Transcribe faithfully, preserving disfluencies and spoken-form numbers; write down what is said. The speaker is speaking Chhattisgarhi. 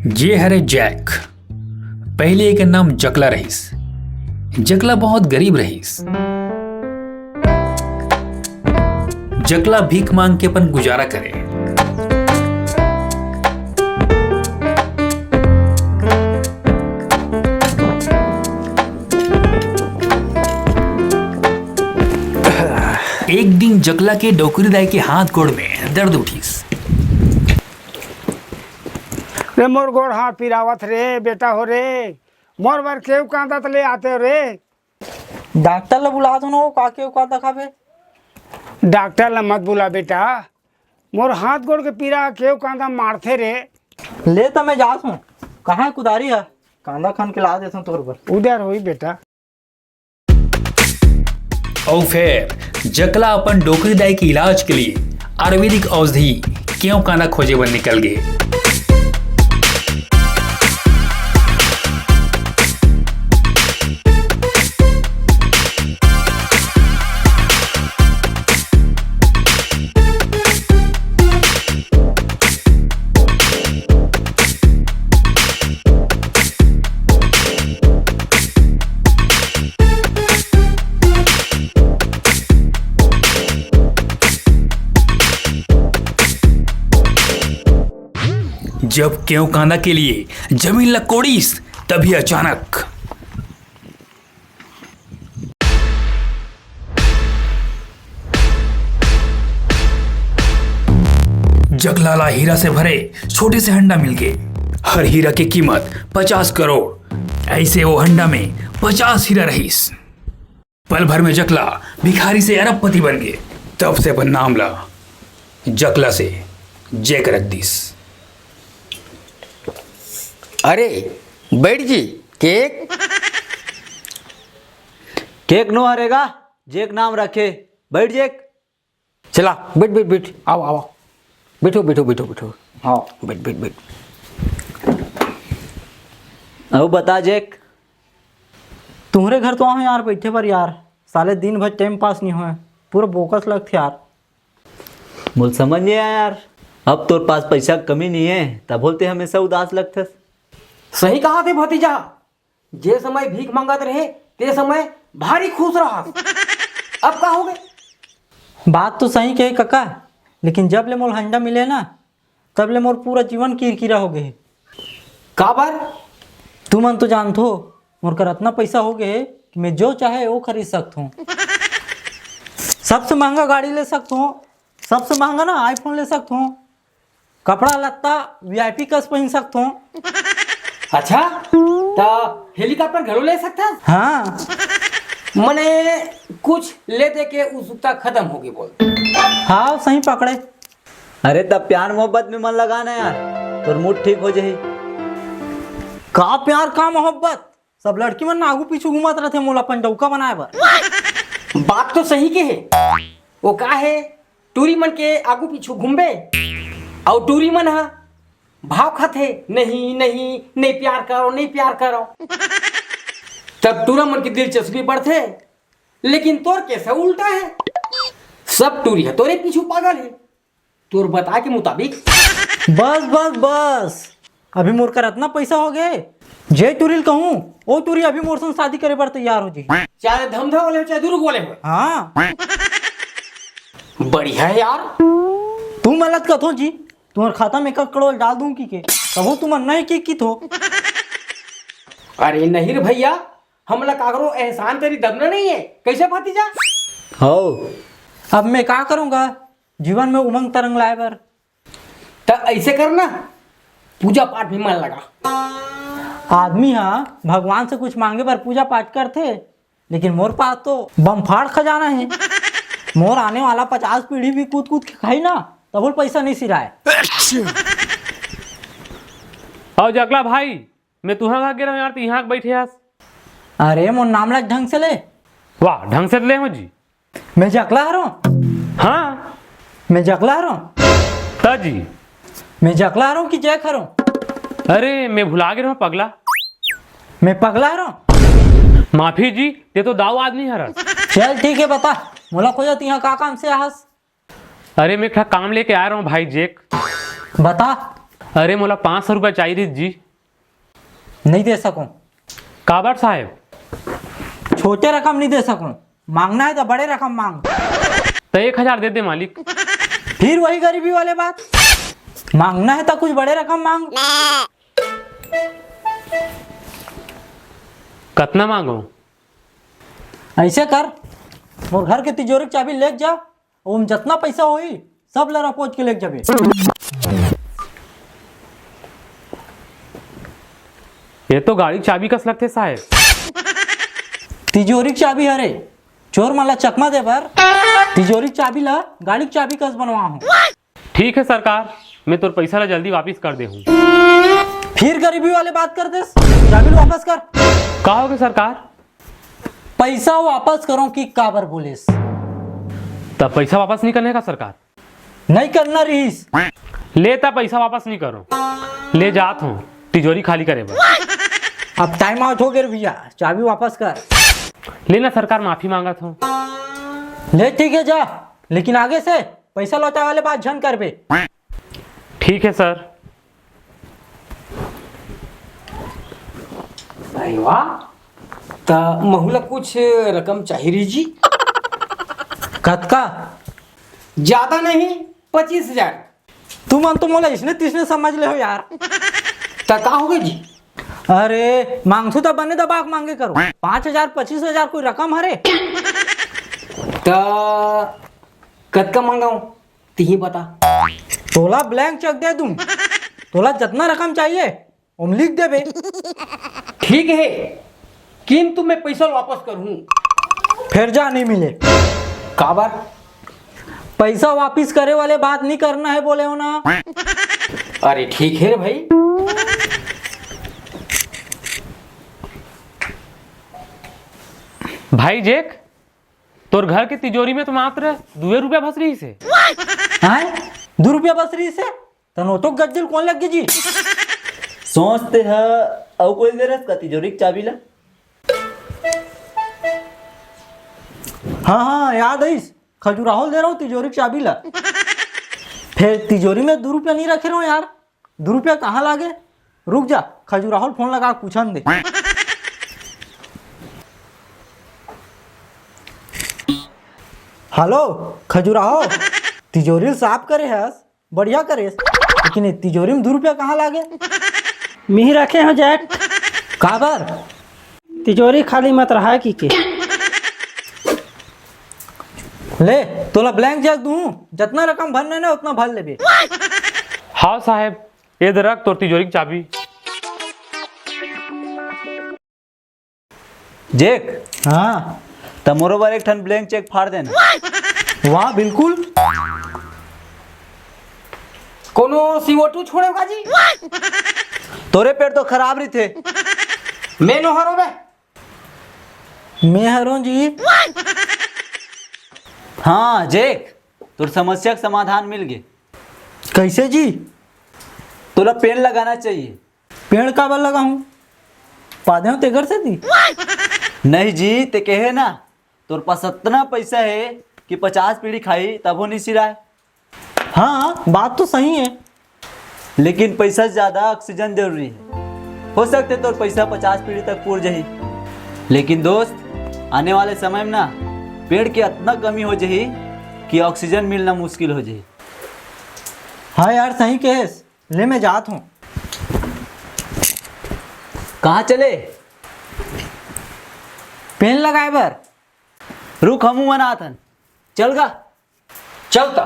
ये हरे जैक। पहले एकर नाम जकला रहिस। जकला बहुत गरीब रहिस। जकला भीख मांग के अपन गुजारा करे। एक दिन जकला के डोकरी दाई के हाथ गोड़ में दर्द उठिस। रे मोर गोड़ हाथ पिरावत रे बेटा हो रे, मोर बर केव कांदा त ले आते हो रे। डॉक्टर ल बुला दो ना, वो का केव कांदा खाबे? डॉक्टर ल मत बुला बेटा, मोर हाथ गोड़ के पीरा केव कांदा मारथे रे। ले त मैं जात हूँ, कहाँ है कुदारी है? कांदा खन के ला देत हूँ तोर बर। उधर होई बेटा। अउ फेर जकला अपन डोकरी दाई के इलाज के लिए आयुर्वेदिक औषधि केव कांदा खोजे बर निकल गे। जब केव कांदा के लिए जमीन ला कोड़िस, तभी अचानक जकला ला हीरा से भरे छोटे से हंडा मिल गे। हर हीरा के कीमत पचास करोड़। ऐसे वो हंडा में पचास हीरा रहिस। पल भर में जकला भिखारी से अरबपति बन गे। तब से अपन नाम ला जकला से जैक रख दिस। अरे बैठ जी, केक। केक नो हरेगा, जेक नाम रखे। बैठ जेक। चला, बैठ, बैठ, बैठ, आओ, आओ, बैठो, बैठो, बैठो, बैठो। हाँ। बैठ, बैठ, बैठ। अब बता जेक। तुम्हरे घर तो आए यार, बैठे बर यार, साले दिन भर टाइम पास नहीं होए, पूरा बोकस लगथे यार। मोल समझ नहीं आया यार, अब तोर पास पैसा कमी नहीं है, तब बोलते हमेशा उदास लगथस। सही कहा थे भतीजा, जे समय भीख मांगत रहे, ते समय भारी खुश रहस। अब का हो गए? बात तो सही कहे कका, लेकिन जब ले मोल हंडा मिले ना, तब ले मोर पूरा जीवन किरकिरा हो गए हे। काबर? तुमन तो जानथो, मोर कर अतना पैसा हो गए हे कि मैं जो चाहे वो खरीद सकथो। सबसे महंगा गाड़ी ले सकथो, सबसे महंगा ना iPhone ले सकथो, कपड़ा लत्ता VIP कस पहन सकथो। अच्छा, त हेलीकॉप्टर घलो ले सकथस? हाँ। मने कुछ ले दे के उत्सुकता खत्म होगे बोल। हाँ, सही पकड़े। अरे, तब प्यार मोहब्बत में मन लगा ना यार, तोर मूड ठीक हो जाही। का प्यार, का मोहब्बत? सब लड़की मन आगू पीछू घूमत रथे मोला अपन डौका बनाए बर। बात तो सही के हे। वो का हे, टूरी मन के आगू पीछू घूमबे, अउ टूरी मन ह भाव खाथे, "नहीं, नहीं, नहीं प्यार करो, नहीं प्यार करो।" तब टूरा मन के दिलचस्पी बढ़थे, लेकिन तोर केस उल्टा हे, सब टूरी ह तोरे पीछू पागल हे। तोर बता के मुताबिक। बस, बस, बस, अभी मोर कर अतना पैसा हो गए, जे टूरी ल कहूँ, ओ टूरी अभी मोर संग शादी करे बर तैयार हो जाही। चाहे धमधा वाले हो, चाहे दुर्ग वाले हो। हाँ। बढ़िया है यार। तुम गलत कथो जी, तुम्हारे खाता में एक करोड़ डाल दूं की के, तभो तुम नहीं की, की थो। अरे नहीं रे भैया, हमला काकरो एहसान करी दबना नहीं है। कैसे भतीजा? हो। अब मैं का करूंगा? जीवन में उमंग तरंग लाए बर। त ऐसे करना, पूजा पाठ में मन लगा। आदमी हा भगवान से कुछ मांगे बर पूजा पाठ करथे, लेकिन मोर पास तो बमफाड़ खजाना है। मोर आने वाला पचास पीढ़ी भी कूद कूद के खाई ना, तबो ले पैसा नहीं सिराए। आओ जकला भाई, मैं तुहा कहा गे रहों यार, त इहाँ बैठे हस। अरे मोर नाम ला ढंग से ले। वाह, ढंग से ले हो जी। मैं जकला हरों। हाँ। मैं जकला हरों। त जी। मैं जकला हरों कि जैक हरों? अरे, मैं भुला गे रहों पगला। मैं पगला हरों। माफी जी, ते तो दाऊ आदमी हरस। चल ठीक है, बता, मोला खोजत इहाँ का काम से आहस? अरे, मैं एक ठा काम लेके आए रहों भाई जेक। बता। अरे, मोला पाँच सौ रुपया चाहिए रहिस जी। नहीं दे सकूं। काबर साहेब? छोटे रकम नहीं दे सकूं, मांगना है तो बड़े रकम मांग। तो एक हजार दे दे मालिक। फिर वही गरीबी वाले बात, मांगना है तो कुछ बड़े रकम मांग। कतना मांगो? ऐसे कर, मोर घर के तिजोरी के चाबी लेके जा, ओम जतना पैसा होई, सब ला रपोज के लेके जाबे। ये तो गाड़ी के चाबी कस लगथे साहेब। तिजोरी के चाबी हरे, चोर मन ला चकमा दे बर तिजोरी के चाबी ला गाड़ी के चाबी कस बनवा हूँ। ठीक है सरकार, मैं तोर पैसा ला जल्दी वापिस कर दे हूँ। फिर गरीबी वाले बात कर देस, चाबी ला वापस कर। का होगे सरकार? पैसा वापस करो कि काबर बोलेस? तब पैसा वापस नहीं करने का सरकार? नहीं करना रहीस। ले ता पैसा वापस नहीं करो, ले जात हूँ तिजोरी खाली करे बर। अब टाइम आउट हो गया रे भैया, चाबी वापस कर। ले ना सरकार, माफी मांगत हूँ। ले ठीक है जा, लेकिन आगे से पैसा लौटाए वाले बात झन करबे। ठीक है सर। अरे वाह, त महू ला कुछ रकम चाही रही जी। कतका? ज्यादा नहीं, पच्चीस हजार। तुमन तो मोला इसने तिसने समझ ले हो यार। त का हो गए जी? अरे मांगथू त बने दबा के मांगे करो। पाँच हजार, पच्चीस हजार कोई रकम हरे? त कतका मांगाऊं, तिही बता। तोला ब्लैंक चेक दे दूं, तोला जितना रकम चाहिए ओम लिख देबे। ठीक है, किंतु मैं पैसा वापस करूं। फिर जा, नहीं मिले। काबर? पैसा वापिस करे वाले बात नहीं करना है बोले हो ना। अरे ठीक है रे भाई। भाई जेक, तोर घर के तिजोरी में तो मात्र दुए रुपया बस रहीस हे। हैं? दू रुपया बस रहीस हे? त नोटो गज्जल कौन लग गई जी? सोचते ह, अउ कोई गरज का तिजोरी के चाबी ला? हाँ, हाँ, याद आइस। खजुराहो ले रहा हूँ तिजोरी के चाबी ला। फिर तिजोरी में दू रुपया नहीं रखे रहो यार। दू रुपया कहाँ लागे? रुक जा, खजुराहो ल फोन लगा के पूछन दे। हेलो, खजुराहो, तिजोरी ल साफ करे हस, बढ़िया करेस, लेकिन ये तिजोरी में दू रुपया कहाँ लागे? मिही रखे हो जैक। काबर? तिजोरी खाली मत रहा की के। ले, तोला ब्लैंक चेक दूं, जितना रकम भरना है ना, उतना भर लेबे। हाँ साहेब, ये दे रख तोर तिजोरी के चाबी। जेक, हाँ। त मोरो बर एक ठन ब्लैंक चेक फाड़ देना। वाह, बिल्कुल। कोनो सीओ टू छोड़े का जी? तोरे पेट तो खराब रही थे। मैं नोहरो बे। मैं हरों जी। हाँ जेक, तोर समस्या के समाधान मिल गे। कैसे जी? तोला पेड़ लगाना चाहिए। पेड़ काबर लगाहूं? पादे हो तेकर से दी? नहीं जी, ते कहे ना, तोर पास इतना पैसा है कि पचास पीढ़ी खाई तबो नहीं सिराए। हाँ, बात तो सही है। लेकिन पैसा से ज्यादा ऑक्सीजन जरूरी है। हो सकते तोर पैसा पचास पीढ़ी तक पूर जाही, लेकिन दोस्त, आने वाले समय में ना पेड़ के इतना कमी हो जाही कि ऑक्सीजन मिलना मुश्किल हो जाही। हाँ यार, सही कहेस। ले, मैं जात हूँ। कहाँ चले? पेड़ लगाए बर। रुक, हमू मन आथन। चल गा। चलता।